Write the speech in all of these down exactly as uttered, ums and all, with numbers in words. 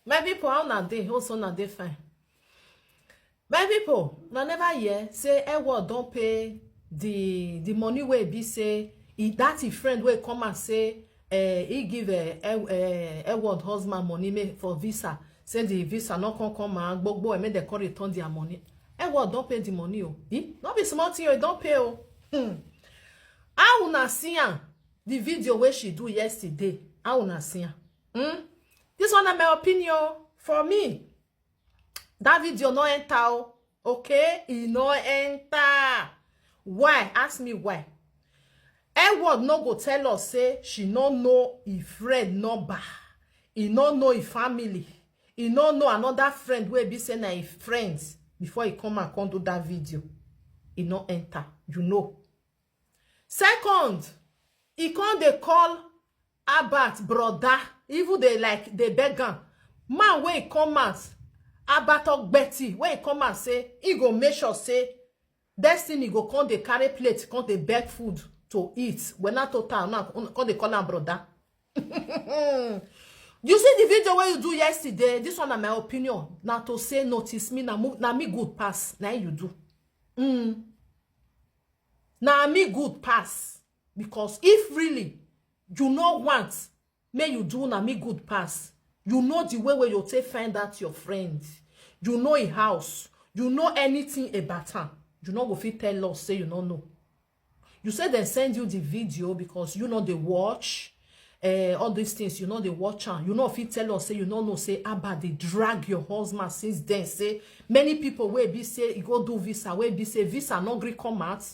My people, how una dey? Hope say una dey fine. My people, una never hear say Edward don pay the the money wey be say e that him friend wey come and say eh, he give eh, Ed- eh, Edward husband money make for visa. Say the visa no come come and gbogbo eh, make dem come return their money. Edward don pay the money o. Eh? No be small thing o, he don pay o. Hmm. How una see am? The video wey she do yesterday, how una see am? Hmm? This one na my opinion. For me, that video no enter o. Okay, e no enter. Why? Ask me why. Edward no go tell us say she no know him friend number. He no know him family. He no know another friend wey be say na him friend before he come and come do that video. He no enter. You know. Second, he come dey call Albert brother, even dey like dey beg am. Man wey come out, Albert Ogbeti, wey come out say he go make sure say Destiny go come dey carry plate, come dey beg food to eat. When I total now, come dey call am brother. You see the video wey you do yesterday, this one na my opinion. Na to say notice me, na, mo- na me good pass, na you do. Mm. Na me good pass. Because if really you no want make you do na me good pass, you know the way wey you take find out your friend, you know him house, you know anything about am, you no go fit tell us say you no know. You say dem send you the video because you no dey watch eh, all these things, you no dey watch am, you no fit tell us say you no know say Abba dey drag your husband since then. Say many people wey be say e go do visa, wey be say visa no gree come out,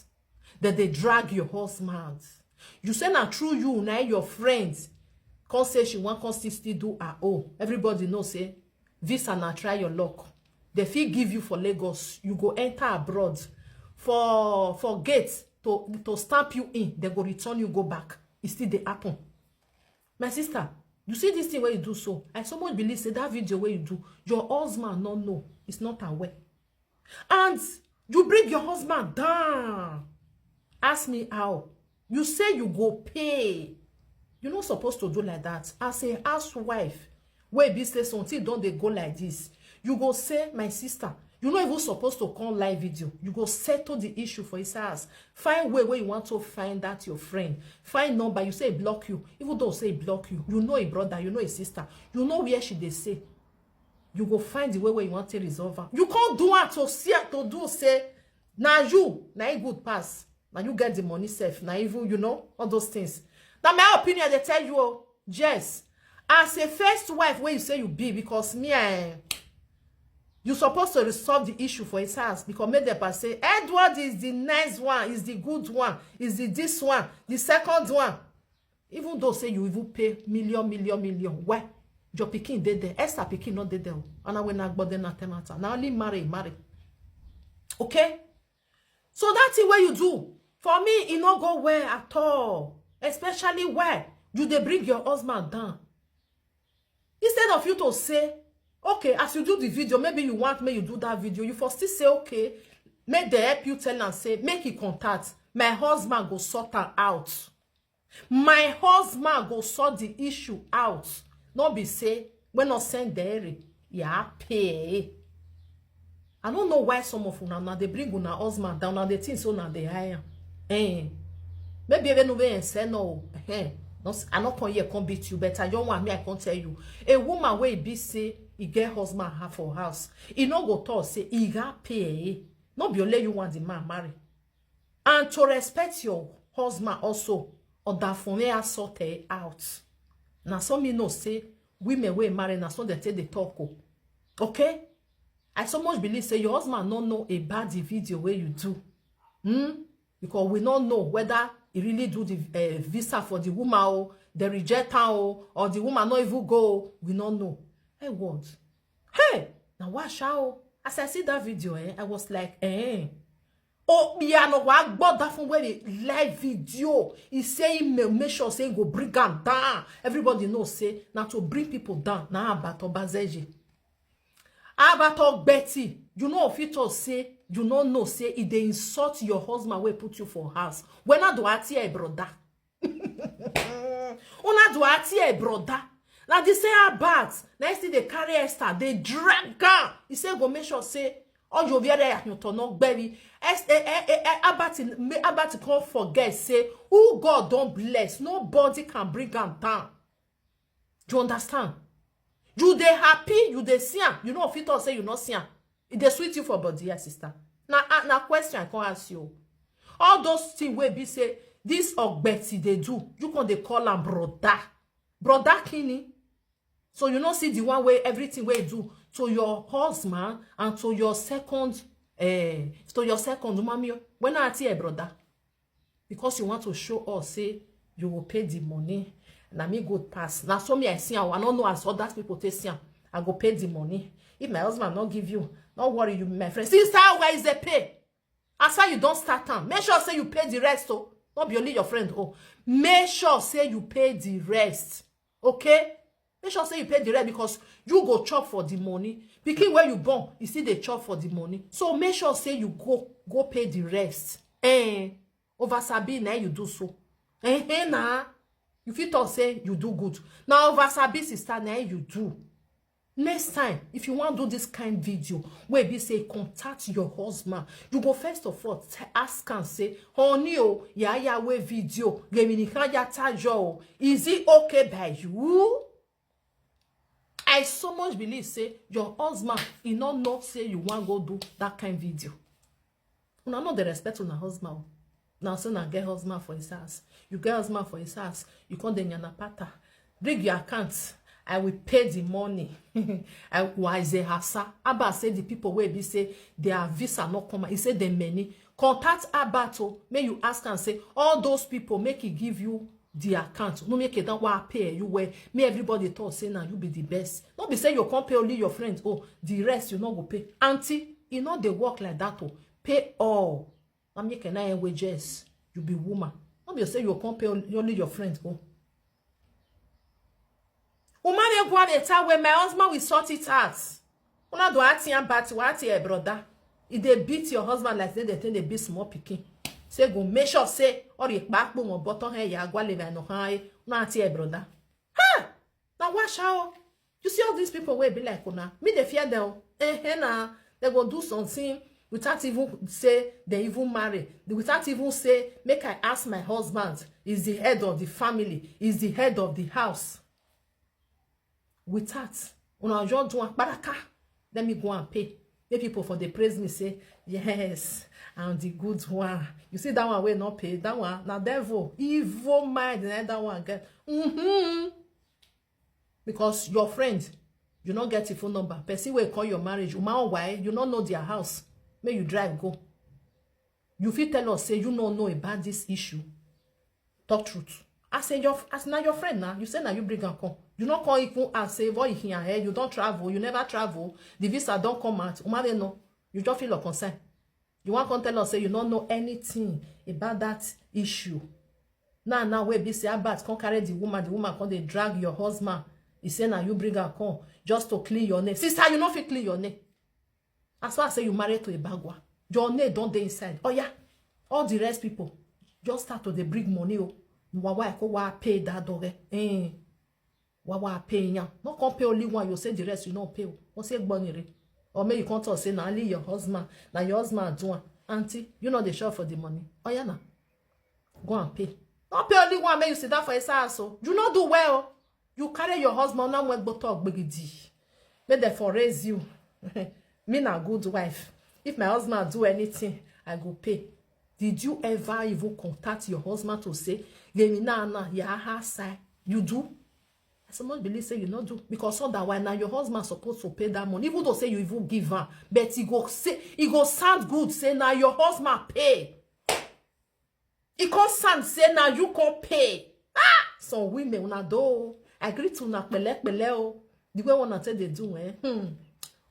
dem dey drag your husband. You say na true you na your friend come say she wan come still still do her own. Everybody know say visa na try your luck. Dem fit give you for Lagos, you go enter abroad for for gate to to stamp you in, dem go return you go back. E still dey happen. My sister, you see this thing wey you do so, I so much believe say that video wey you do, your husband no know, is not aware. And you bring your husband down. Ask me how. You say you go pay. You're not supposed to do like that. As a housewife, wey be say something don dey go like this, you go say, my sister, you no even supposed to come live video. You go settle the issue for his house. Find way where you want to find out your friend. Find number. You say he block you. Even though say he block you, you know a brother, you know a sister, you know where she dey say. You go find the way where you want to resolve am. You can't do am to see am to do say na you na e good pass. Na you get the money sef. Na even you know all those things. Na my opinion dey tell you o. Yes. As a first wife wey you say you be, because me I you supposed to resolve the issue for his house, because make dem pass say Edward is the nice one, is the good one, is the this one, the second one. Even though say you even pay million million million, why? Your pikin dey there, Esther pikin no dey there o. And when I bought them na ten matter, na only marry marry. Okay. So that thing wey you do for me, e no go well at all. Especially why you dey bring your husband down. Instead of you to say, okay, as you do the video, maybe you want me you do that video, you for still say, okay, make dem help you tell am say make he contact, my husband go sort am out. My husband go sort the issue out. No be say when not send there, yeah pay. I don't know why some of una now they bring una husband down and they think so now they hire. Eh. Maybe even no way and say no. Eh. No, I not come here come beat you better. Young one me I can't tell you. A woman wey be say he get husband half for house, he no go talk say he got pay. No be only you want the man marry. And to respect your husband also, or that for me I sort it out. Now some me know say women wey marry na so they take the talk o. Okay. I so much believe say your husband no know about the video where you do. Hmm? Because we no know whether he really do the uh, visa for the woman o, they reject her o, or the woman no even go o. We no know. Hey, what? Hey, now watch out. As I see that video, eh, I was like, eh. Oh, yeah, no, what about that from where the live video? He say he make sure say he go bring am down. Everybody know say now to bring people down. Now about Obazeji. About Betty, you know if you talk say you no know say if they insult your husband, will put you for house. When I do auntie a brother. Una do auntie a brother. Na the same Albert na still dey carry Esther, dey drag am. He say go make sure say ojo viere ya nyoto no gberi. Albert come forget say who God don bless, nobody can bring am down. You understand? You dey happy, you dey see am, you no fit talk say you no see am. E dey sweet you for body, yeah, sister. Na na question I come ask you. All those things wey be say this ogbeti dey do, you come dey call am brother. Brother kini? So you no see the one wey everything wey e do to your husband and to your second, eh, to your second, umami o. When I tell you, brother, because you want to show us say you will pay the money. Na me good pass. Na so me I see am. I no know as other people take see am. I go pay the money. If my husband no give you, no worry you, my friend. Sister, where is the pay? As far you don start am, make sure say you pay the rest o. No be only your friend o. Make sure say you pay the rest. Okay? Make sure say you pay the rest because you go chop for the money. Pikin wey you born, you still dey chop for the money. So make sure say you go go pay the rest. Eh, over sabi na you do so. Eh, eh, na you fit talk say you do good. Na over sabi, sister, na you do. Next time, if you wan do this kind video wey be say contact your husband, you go first of all ask am say, honey o, yaya wey video, gemi ni kan ya tajo o, is it okay by you? I so much believe say your husband, he no know say you wan go do that kind video. Una no dey respect una husband o. Na so na get husband for his house. You get husband for his house, you come dey nyana pata. Bring your account. I will pay the money. I wise a hasa. Abba say the people wey be say their visa no come. He say dem many. Contact Abba to make you ask am say all those people make he give you the account. No make it that wa pay you well. Me everybody talk say now you be the best. No be say you come pay only your friends. Oh, the rest you no go pay. Auntie, e no dey work like that o. Pay all. Na make na wages. You be woman. No be say you come pay only your friends go. Woman dey go dey tell when my husband will sort it out. Una do ati and bat wa ati, eh, brother. If they beat your husband like they, they think they beat small pikin. Say go make sure say or you back boom or bottom hair ya gwale by no high. Una ati, eh, brother. Ha! Now watch how you see all these people wey be like una. Me dey fear them. Eh, eh, na they go do something without even say they even marry. Without even say make I ask my husband. Is the head of the family. Is the head of the house. Without una just do am kparaka. Let me go and pay. Make people for dey praise me say yes, I'm the good one. You see that one wey no pay, that one na devil, evil mind na that one get. Mm-hmm. Because your friend, you no get a phone number. Person wey call your marriage, woman, why you no know their house? May you drive go. You fit tell us say you no know about this issue. Talk truth. I say your as na your friend now. You say now you bring and come. You not call even and say boy here. You don't travel. You never travel. The visa don't come out. Umare no. You just feel a concern. You want come tell us say you don't know anything about that issue. Now now wey be say Albert come carry the woman. The woman come dey drag your husband. He say now you bring and come just to clean your name. Sister, you no fit clean your name. As far as say you married to a bagua, your name don't dey inside. Oh yeah, all the rest people just start to dey bring money. Oh, wawa ko wa pay that dog. Eh, wawa pay yan. No come pay only one. You say the rest you no pay. Oh, say gbonire. Or may you come talk say na only your husband, na your husband do am. Auntie, you know they shop for the money. Oh yeah, na go and pay. No pay only one. May you sit down for his house. So you no do well. You carry your husband now when go talk gbegidi. Make them for raise you. Me na good wife. If my husband do anything, I go pay. Did you ever even contact your husband to say, "Yemi na na ya ha sai"? You do? I so much believe say you not do because otherwise now your husband supposed to pay that money. Even though say you even give her, but he go say he go sound good. Say now your husband pay. E come sound say na you come pay. Ah, some women una do. I greet una pele pele o. The way una take dey do, eh? Hmm.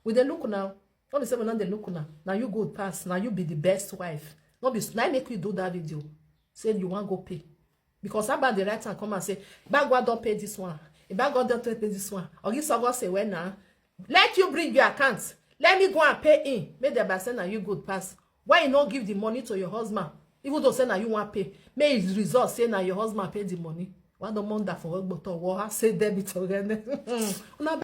We dey look now. No be say we no dey look now. Now you good pass. Now you be the best wife. No be now make we do that video. Say you wan go pay. Because how about the right time come and say, "Bagua don pay this one. Bagua don pay this one." Or you sogo say, "Well now, let you bring your account. Let me go and pay in." Make the say na you good pass. Why you no give the money to your husband? Even though say na you wan pay, may his result say na your husband pay the money. Wa do mo da fo gboto wo ha se debit ogene. Una